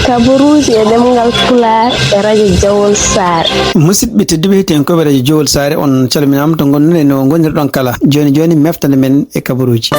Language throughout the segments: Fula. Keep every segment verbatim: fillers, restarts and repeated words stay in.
Kabaruuji e ɗemngal Pulaar e radio Jowol Saare. Musidɓe tedduɓe, heɗiyankoɓe radio Jowol Saare, on calminaama to ngonɗon e no ngonirɗon kala. Jooni jooni, meftande men e kabaruuji.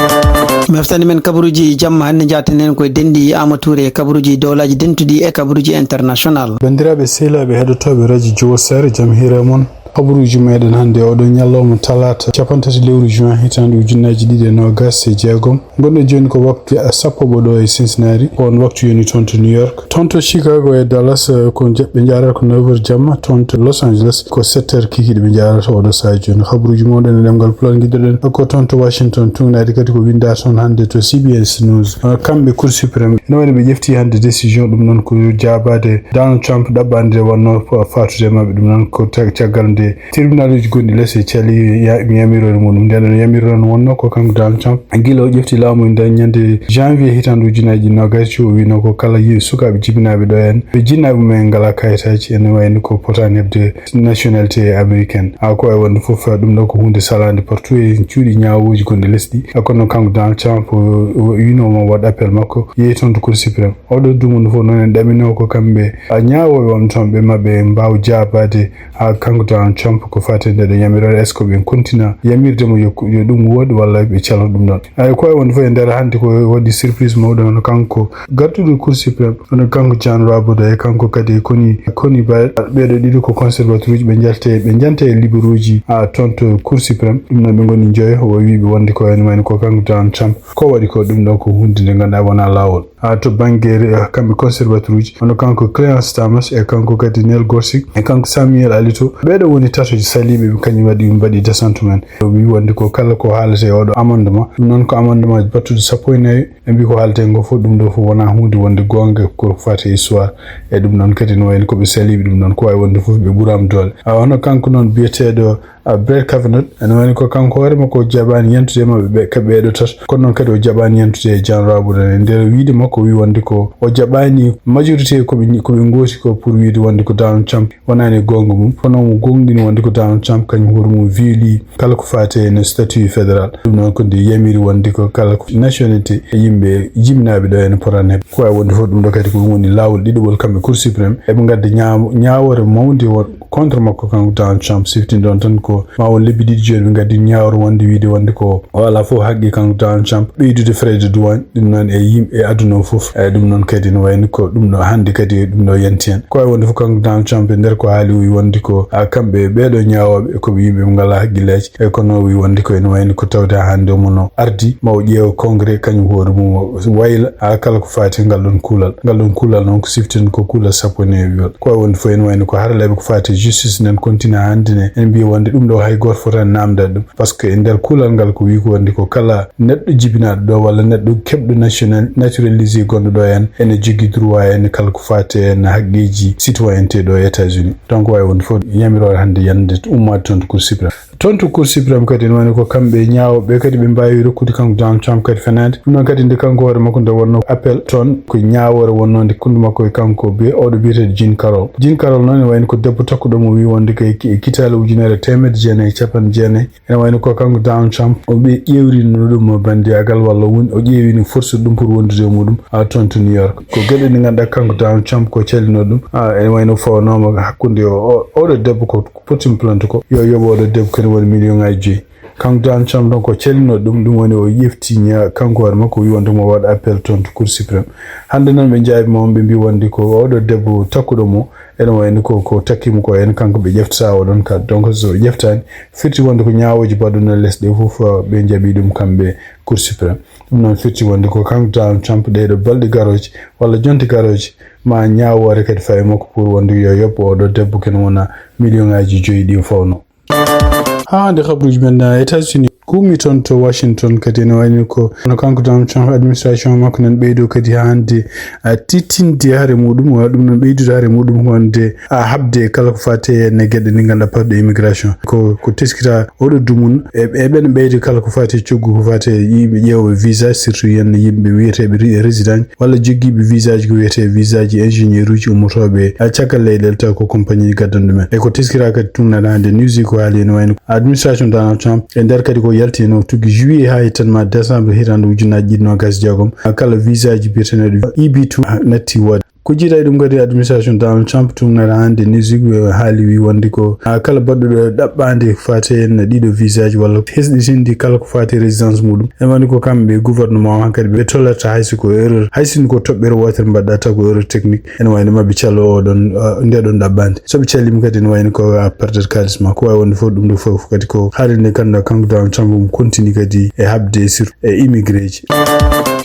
Meftande men kabaruuji jamma hannde, njaaten heen koye denɗi Amadou Touré e kabaruuji dowlaaji dentuɗi e kabaruuji international. Banndiraaɓe sehilaaɓe heɗotooɓe radio Jowol Saare, jam hiira mon. Kabaruuji meɗen hannde, oɗo ñalawma talaata, capanɗe tati lewru juin, hitaande ujunnaaji ɗiɗi e noogaas e jeegom. Ngonɗen jooni ko waktu sappo ɓo ɗo e Cincinnati, ko on waktu yoni toon to New York. Toon to Chicago e Dallas, eh, ko nja-, ɓe njaarata ko neuf heures jamma, toon to Los Angeles ko sept heures kikiiɗe ɓe njaarata oɗo sahaa jooni. Kabaruuji mawɗi e ɗemngal Pulaar ngiɗɗoɗen ko toon to Washington, tuugnaade kadi ko winndaa toon hannde to C B S News. Eh, kamɓe Cour suprême, ene wayno ɓe ƴefti hannde décision, ɗum noon ko jaabaade Donald Trump ɗaɓɓaande nde wonnoo fa-, faatude e maɓɓe, ɗum noon ko ta-, caggal nde Tirbinaaluuji gonɗi les e cali ya-, yamiroore muɗum. Nden ɗon yamiroore wonnoo ko kanko Donald Trump, gila o ƴefti laamu e nder ñande janvier hitaande ujunnaaji noogaas, o wiino ko kala yi-, sukaaɓe jibinaaɓe ɗo en, ɓe jinnaaɓe mumen ngalaa kayitaaji, ene wayno ko potaani heɓde nationalité américaine. A ko e wonde fof, ɗum ɗo ko huunde salaande partout e cuuɗi ñaawooji gonɗi lesɗi. A kono kanko Donald Trump, o, o wiino mo waɗ appel makko, yehi toon to Cour suprême. Oɗo dumunna fof noon en ɗaminoo ko kamɓe, a, ñaawooɓe won toon ɓe maɓɓe mbaaw jaabaade, a, kanko Donald Trump ko faati e nde ɗo yamiroore, est-ce que ɓe kontina yamirde mo yo, yo ɗum wood walla ɓe calo ɗum ɗon? Ay, ko e wonde fof e nder hannde ko waɗi surprise mawɗo, hono kanko garduɗo Cour suprême, hono kanko John Roberts e kanko kadi e koni, koni ba-, ɓeeɗo ɗiɗo ko conservateur uji, ɓe njalte, ɓe njante e libéraux uji, a, toon to Cour suprême. Ɗum noon ɓe ngoni njoyo, o wiiɓe wonde ko ene wayno ko kanko Donald Trump. Ko waɗi ko ɗum ɗo ko huunde nde ngannduɗaa wonaa laawol. A, to bannge re-, kamɓe conservateur uji, hono kanko Clarence Thomas e kanko kadi Neil Gorsuch e kanko Samuel Alito. Ɓeeɗo woni tatoji saliiɓe, ɓe kañum waɗi ɓe mbaɗi descente men. O wii wonde ko kala ko haalete e oɗo amendement, ɗum noon ko amendement battuɗo sappo e nayi, ɓe mbii ko haalete ngo fof, ɗum ɗo fof wonaa huunde wonde goonga ko faati e histoire. E ɗum noon kadi no wayno ko ɓe saliiɓe, ɗum noon ko waawi wonde fof ɓe ɓuraama doole. A, hono kanko noon biyeteeɗo a, Brett Kavanaugh, ene wayno ko kanko hoore makko o jaɓaani yentude e maɓɓe ɓe, ka ɓeeɗo tato. Kono noon kadi o jaɓaani yentude e John Roberts. E nder wiide makko, o wii wonde ko o jaɓaani majorité ko ɓe, ko ɓe ngooti ko pour wiide wonde ko Donald Trump wonaani e goonga mum. Kono omo goongɗini wonde ko Donald Trump kañum hoore mum violi kala ko faati e no statut fédéral. Ɗum noon ko nde yamiri wonde ko kala ko nationalité e yimɓe jibinaaɓe ɗo ene potaani heɓde. Ko waawi wonde fof ɗum ɗo kadi ko ɗum woni laawol ɗiɗaɓol kamɓe Cour suprême. Eɓe ngadda ñaawo-, ñaawoore mawnde won contre makko kanko Donald Trump, siftinde on tan ko ma won lebbi ɗiɗi jooni ɓe ngaddi ñaawre wonde wiide wonde ko o alaa fof haqqe kanko Donald Trump ɓeydude frais de douane, ɗum noon e yimɓe e aduna o fof. E ɗum noon kadi no wayno ko ɗum ɗo hannde kadi ɗum ɗo yanti heen. Ko wayi wonde fof kanko Donald Trump e nder ko haali o wi wonde ko, a, kamɓe ɓeeɗo ñaawooɓe ko ɓe yimɓe ɓe ngalaa haqqillaaji, e kono o wi wonde ko ene wayno ko tawde haa hannde omo no ardi ma o ƴeewa congrès kañum hoore mum o wayla, a, kala ko faati ngal ɗon kuulal. Ngal ɗon kuulal noon ko siften ko kuulal sappo e nayi wiwal. Ko wayi wonde fof ene wayno ko haralleeɓe ko faati e justice nden kontina hannde ne, ene mbiya wonde ɗum ɗo hay gooto fotaani naamndaade ɗum. Par ce que e nder kuulal ngal ko wii ko wonde ko kala neɗɗo jibinaaɗo ɗo walla neɗɗo keɓɗo national, naturalisé gonɗo ɗo en, ene jogii droit en kala ko faati en haqqeeji citoyenneté ɗo e États-Unis. Donc wayi wonde fof yamiroore hannde yande ummaade toon to Cour suprême. Toon to Cour suprême kadi ene wayno ko kamɓe ñaawooɓe kadi ɓe mbaawi rokkude kanko Donald Trump kadi fenaande. Ɗum noon kadi nde kanko hoore makko nde wonno appel toon, ko ñaawoore wonnoo nde kundu makko e kanko be oɗo biyeteeɗo Jean Carroll. Jean Carroll noon ene wayno ko debbo takkuɗo mo wii wonde ko e ki-, kitaale ujunere e teemedde jeenayi e capanɗe jeenayi. Ene wayno ko kanko Donald Trump o ɓe ƴeewrino ɗum banndiyagal walla won-, o ƴeewino forsude ɗum pour wondude e muɗum, a, toon to New York. Ko geɗe ɗe ngannduɗaa kanko Donald Trump ko calino ɗum. A, ene wayno fawnooma hakkunde o, o, oɗo debbo ko porti mo plainte ko yo yoɓo oɗo debbo kene woni million ngaji joyi. Kanko Donald Trump ɗon ko calino ɗum, ɗum woni o ƴefti ña-, kanko hoore makko o wi wonde mo waɗa appel toon to Cour suprême. Hannde noon ɓe njaabi mo, ɓe mbi wonde ko oɗo debbo takkuɗo mo, ene wayno ko, ko takki mo ko en kanko ɓe ƴeftata oɗon ka. Donc so ɓe ƴeftaani, firti wonde ko ñaawooji baɗɗo no lesɗe fof, ɓe njaɓi ɗum kamɓe Cour suprême. Ɗum noon firti wonde ko kanko Donald Trump ɗee ɗo balɗe garooji walla jonte garooji ma ñaawoore kadi fawi makko pour wonde yo yoɓ oɗo debbo kene wona million ngaji joyi ɗi fawno. Haa hannde kabaruuji men, a, États-Unis kuumi toon to Washington kadi ene wayni ko no kanko Donald Trump administration makko nan ɓeydo kadi haa hannde, a, tiiɗtinde hare muɗum, walla ɗum noon ɓeydude hare muɗum wonde, a, haɓde kala ko faati e ne geɗe ɗe ngannduɗaa parɗe immigration. Ko, ko teskita oɗo dumun e, e ɓen ɓeyde kala ko faati e coggu ko faati e yimɓe ƴeewɓe visa, surtout yen yimɓe wiyeteeɓe ri-, résident walla joggiiɓe visa ji ko wiyetee visa ji ingénieur uji ummotooɓe, a, caggal leyɗeele taw ko compagnie ji gaddanɗo men. E ko teskira kadi tuugnaade hannde Newsweek ko haali ene wayno administration Donald Trump e nder kadi ko yalti no tuggi juillet haa e tan ma décembre hitaande ujunnaaji ɗiɗi noogaas e jeegom, a, kala visa ji biyeteeɗo E B two natti woode. Ko jiida e ɗum kadi, administration Donald Trump tugnaade hannde Newsweek ɓe haali wi wonde ko, ah, kala baɗɗuɗo ɗaɓɓaande ko faati heen ɗiɗo visa ji walla hesɗitinde kala ko faati résidence muɗum. Ene woni ko kamɓe gouvernement o hankadi ɓe tolata hay so ko erreur, hay sinno ko toɓɓere wootere mbaɗɗa taw ko erreur technique. Ene wayno maɓe calo oɗon, ah, ndeɗon ɗaɓɓaande. So ɓe calima kadi ene wayno ko a perdat kaalis ma. Ko wawi wonde fof ɗum ɗo fof kadi ko haalirde nde ganduɗa kanko Donald Trump omo continue kadi e habde sur e immigré ji.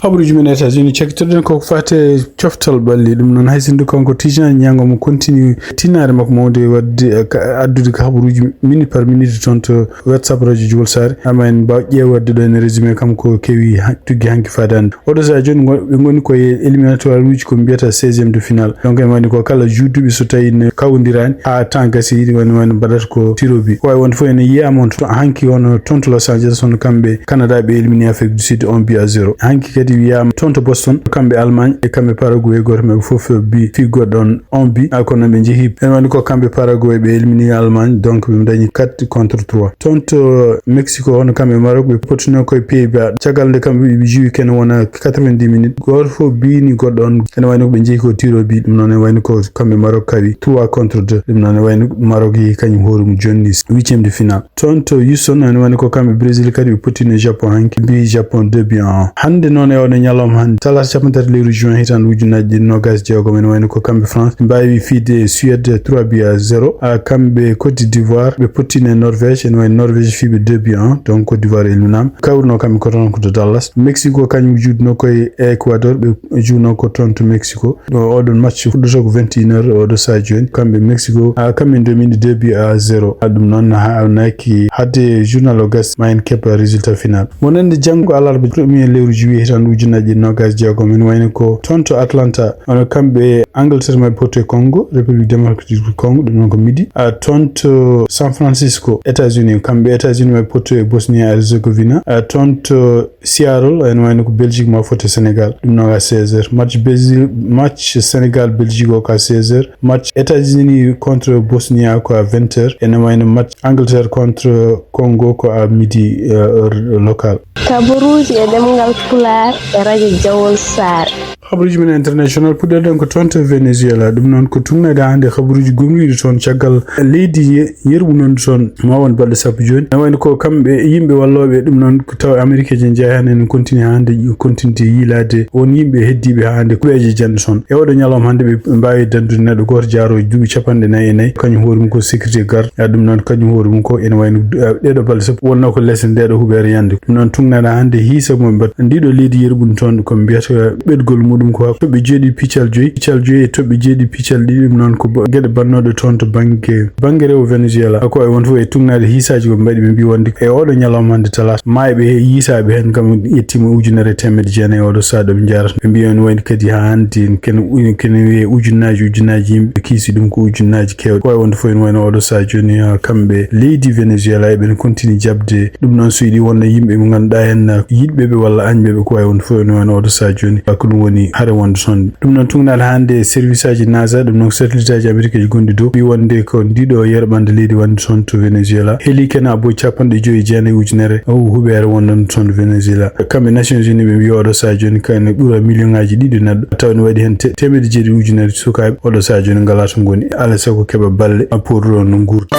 Habaruji men États-Unis cakkitoɗen koko fate coftal ɓalli. Ɗum noon hay sinno kanko Tijan Ñango mo continue tinnaare makko mawde wadde, eh, ka, addude ko habaruji minute par minute toon to WhatsApp radio Jowol Saare. Ama en mbaw ƴeewde ɗo en résumé kam ko kewi ha-, tuggi hanki fadande. Oɗo saha jooni ngo-, ɓe ngoni koye éliminatoire uji ko mbiyata seizième de finale. Donc, en woni ko kala juuduɓe so tawi ne kawdirani ha temps gasi, woni, woni mbaɗata ko tir au but. Ko wawi wonde fof ene yiyama on to, hanki hono toon to Los Angeles, hono kamɓe Canada ɓe élimini Afrique du Sud un but à zéro. Hanki kadi wiyama toon to Boston, kamɓe Allemagne e kamɓe Paraguay, goto maɓɓe fof but, fi goɗɗo on un but. Ah, kono ɓe jeehi, en woni ko kamɓe Paraguay ɓe élimini Allemagne, donc ɓe dañi quatre contre trois. Toon to Mexico, hono kamɓe Maroc, ɓe pottino koye Pays-Bas. Caggal nde kamɓe ɓe juwi kene wona quatre-vingt-dix minutes. Goto fof biini goɗɗo on. Ene wayno ko ɓe jeehi ko tir au but. Ɗum noon ene wayno ko kamɓe Maroc kawi trois contre deux. Ɗum noon ene wayno Maroc yehi kañum hoore mum jonni huitième de finale. Toon to Houston, ene wayno ko kamɓe Brésil kadi ɓe pottino Japon hanki. Mbi Japon deux buts à un. Hannde noon e oɗo ñalawma hannde, talaata capanɗe tati lewru juin hitaande ujunnaji ɗiɗi nogas jeegom, ene wayno ko kamɓe France mbawi fiide Suède trois buts à zéro. Ah, kamɓe Côte d'Ivoire, ɓe pottine Norvège, ene wayno Norvège fiiɓe deux buts à un, donc Côte d'Ivoire éliminama. Kawruno kamɓe ko toon ko to Dallas. Mexico kañum juutno koye Ecuador, ɓe juuno ko toon to Mexico. Ɗo oɗon match fuɗɗoto ko vingt et une heures oɗo saha jooni. Kamɓe Mexico, ah, kamɓe domini deux buts à zéro. Ah, ɗum noon ha naki hadde journal o gas ma en keɓa résultat final. Wonande janngo alarba premier lewru juillet hitaande ujunnaji ɗiɗi nogas jeegom, en wayno ko toon to Atlanta, hono kamɓe Angleterre maɓe potto e Congo, République Démocratique du Congo, ɗum noon ko midi. Ah, toon to San Francisco, États-Unis, kamɓe États-Unis maɓe potto e Bosnie Herzegovina. Ah, toon to Seattle, ene wayno ko Belgique ma fotte Sénégal, ɗum noon à seize heures. Match Brésil, match Sénégal Belgique o ko à seize heures. Match États-Unis contre Bosnia ko à vingt heures. Ene wayno match Angleterre contre Congo ko à midi, euh, heure locale. Kabaruuji e ɗemngal Pulaar e radio Jawol Saare. Habaruuji men international, puɗɗoɗen ko toon to Venezuela. Ɗum noon ko tugnaade hannde habaruuji gomɗiiɗi toon caggal leydi ye-, yerɓu noon toon ma won balɗe sappo jooni. Ne wayno ko kamɓe yimɓe wallooɓe ɗum noon ko taw Amerique je jeeya heen, en continue hannde, continue yiilaade won yimɓe heddiiɓe haa hannde kuɓeeje jannde toon. E oɗo ñalawma hannde ɓe mbaawi dandude neɗɗo gooto jaaroojo duuɓi capanɗe nayi e nayi, kañum hoore mum ko sécurité garde. Ya ɗum noon kañum hoore mum ko ene wayno, eh, ɗeɗo balɗe sappo wonno ko lese ndeɗo huɓeere yande. Ɗum noon tugnaɗa hannde hiisa mo mbat ndiɗo leydi yerɓundi toon ko mbiyata ɓeɗgol muɗum ko toɓɓe jeeɗiɗi piccal joyi, piccal joyi e toɓɓe jeeɗiɗi piccal ɗiɗi. Ɗum noon ko ba-, geɗe bannoɗe toon to bangge, bangge rewo Venezuela. Ko e won fof e tugnaade hiisaaji ko mbaɗi ɓe mbi wonde e oɗo ñalawma hannde talaata maayɓe he yiisaaɓe heen kam yettima ujunere e teemedde jeenayi oɗo saha ɗo ɓe njarata. Ɓe mbi on wayno kadi haa hannde kene, kene wiye ujunnaaji, ujunnaaji yimɓe kiisi ɗum ko ujunnaaji keewɗi. Ko e wonde fof ene wayno oɗo saha jooni, ah, kamɓe leydi Venezuela eɓen continue jaɓde. Ɗum noon so yiɗi wonno yimɓe ɓe ngannduɗaa en yiɗɓe ɓe walla añɓe ɓe, ko wawi wonde fof ene wayno oɗo saha jooni. Ko ɗum woni hare wonde toon. Ɗum noon tugnaade hannde e service aji NASA, ɗum noon ko satellite aji Amerique ji gonɗi dow. Ɓe wonde ko ndiɗo yerɓande leydi wonde toon to Venezuela. Heli kene abbo capanɗe joyi e jeenayi ujunere o huɓeere wonde toon Venezuela. Kamɓe Nations Unies ɓe mbi oɗo saha jooni kane ɓura million ngaji ɗiɗi neɗɗo. Taw ne waɗi heen te-, teemedde jeeɗiɗi ujunere sukaaɓe oɗo saha jooni ngala to ngoni. Alaa sago keɓa balle pour ɗon nguurda.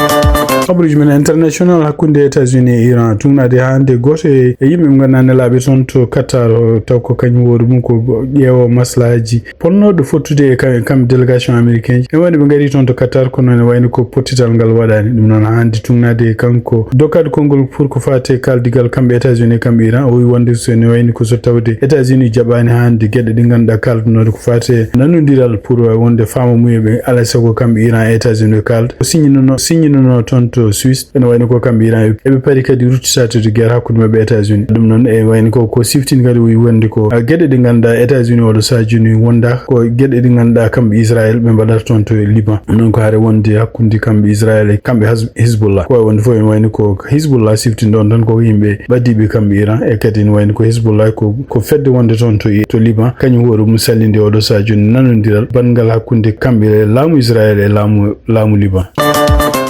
Habaruuji men international hakkunde États-Unis e Iran. Tugnaade hannde gooto e, e yimɓe ɓe ngannduɗaa nelaaɓe toon to Qatar, o, taw ko kañum hoore mum ko ƴeewo maslahaji ponnoɗo fottude e kam-, kamɓe délégation américain ji. E wayno ɓe ngari toon to Qatar, kono ne wayno ko pottital ngal waɗani. Ɗum noon hannde tugnaade kanko dokkaaɗo konngol pour ko faati e kaaldigal kamɓe États-Unis e kamɓe Iran. O wi wonde so ne wayno ko so tawde États-Unis jaɓaani hannde geɗe ɗe ngannduɗaa kaaldunoɗe ko faati e nanondiral pour wonde faama muye ɓe alaa sago kamɓe Iran e États-Unis ɓe kaalda. O signinono, signinono toon to Suisse. Ene wayno ko kamɓe Iran, eɓe pari kadi ruttitaade guerre hakkunde maɓɓe e États-Unis. Ɗum noon, e wayno ko, ko siftini kadi o wi wonde ko, ah, geɗe ɗe ngannduɗaa États-Unis oɗo saha jooni wonda ko geɗe ɗe ngannduɗaa kamɓe Israël ɓe mbaɗata toon to Liban. Ɗum noon ko hare wonde hakkunde kamɓe Israël e kamɓe Haz-, Hezbollah. Ko wawi wonde fof ene wayno ko Hezbollah siftini ɗon tan ko yimɓe ɓadiiɓe kamɓe Iran, e kadi ene wayno ko Hezbollah ko, ko fedde wonde toon to, to Liban. Kañum hoore mum sallinde oɗo saha jooni nanondiral banngal hakkunde kamɓe laamu Israël e laamu laamu Liban.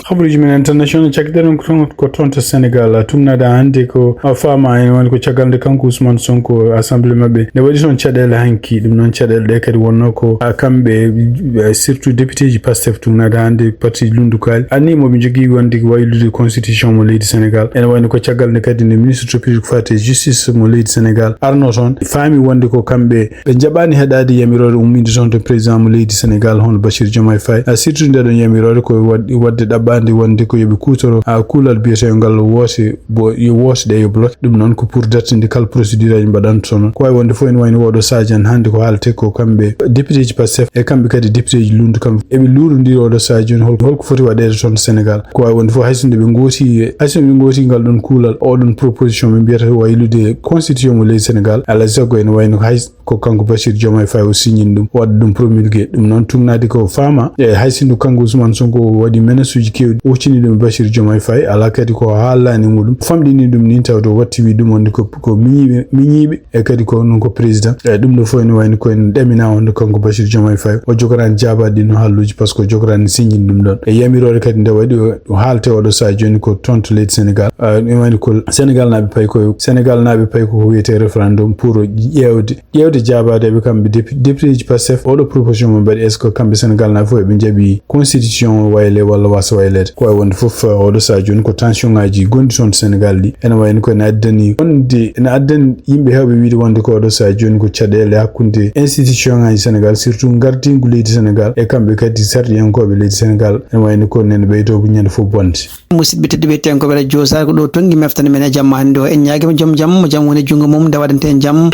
Habaruuji men international, caggiɗen on ko toon, ko toon to Sénégal. Tugnaade hannde ko, a, faama en woni ko caggal nde kanko Ousmane Sonko, assemblée maɓɓe nde waɗi toon caɗeele hanki. Ɗum noon, caɗeele ɗe kadi wonnoo ko, a, kamɓe, a, surtout député ji Pastef, tugnaade hannde parti lundukaali, anni moɓe njogii wonde ko waylude constitution mo leydi Sénégal. Ene wayno ko caggal nde kadi nde ministre public faate justice mo leydi Sénégal arnoo toon, faami wonde ko kamɓe ɓe njaɓaani heɗaade yamiroore ummiinde toon to président mo leydi Sénégal, hono Bassirou Diomaye Faye. A, surtout nde ɗon yamiroore ko wad-, waɗde ɗaɓɓaande wonde ko yo ɓe kuutoro, a, kuulal biyeteegal woote, bo-, yo woote ɗe yo bloqué. Ɗum noon ko pour dartinde kala procédure aji mbaɗanto toon. Ko wayi wonde fof ene wayno oɗo sahaji en hannde ko haaletee ko kamɓe député ji Pastef e kamɓe kadi député ji lundu kam eɓe luurondiri oɗo sahaji jooni hol-, holko foti waɗeede toon to Sénégal. Ko wayi wonde fof hay so nde ɓe ngooti, hay so nde ɓe ngooti ngal ɗon kuulal, oɗon proposition ɓe mbiyata waylude constitution mo leydi Sénégal, alaa e sago ene wayno ko hay ko kanko Bassirou Diomaye Faye o signini ɗum, o waɗa ɗum promulgué. Ɗum noon tugnaade ko faama, e hay sinno kanko Ousmane Sonko o waɗi menace uji keewɗi, huccini ɗum e Bassirou Diomaye Faye, alaa kadi ko haalani muɗum, famɗini ɗum ni, tawde o watti wi ɗum wonde ko, ko miñiiɓe, miñiiɓe, e kadi ko noon ko président. E ɗum ɗo fof ene wayno ko ene ɗamina wonde kanko Bassirou Diomaye Faye o jogoraani jaabaade ɗin haalluuji, par ce que o jogoraani signini ɗum ɗon. E yamiroore kadi nde waɗi o, o haalte oɗo sahaa jooni ko toon to leydi Sénégal. Ah, ene wayno ko Sénégal naaɓe payi ko, Sénégal naaɓe payi ko wiyetee référendum pour ƴeewde ƴeewde jaabaadeeɓe kamɓe dep-, député ji Pastef, oɗo proposition mo mbaɗi, est-ce que kamɓe Sénégal naaɓe fof eɓe njaɓi constitution o wayle walla wasa wayleede? Ko wayi wonde fof, oɗo sahaa jooni ko tension ngaji gonɗi toon to Sénégal ɗi. Ene wayno ko ene addani wonde, ene addani yimɓe heewɓe wiide wonde ko oɗo sahaa jooni ko caɗeele hakkunde institution ngaji Sénégal, surtout ngardingu leydi Sénégal e kamɓe kadi sarɗiyankooɓe leydi Sénégal. Ene wayno ko nene ɓeydo ko ñande fof bonde. Musidɓe tedduɓe, tenkooɓe radio Saare, ko ɗo tonngi meftere men e jamma hannde o. En ñaagiima joom jam, mo jam woni junngo mum, nde waɗante en jam.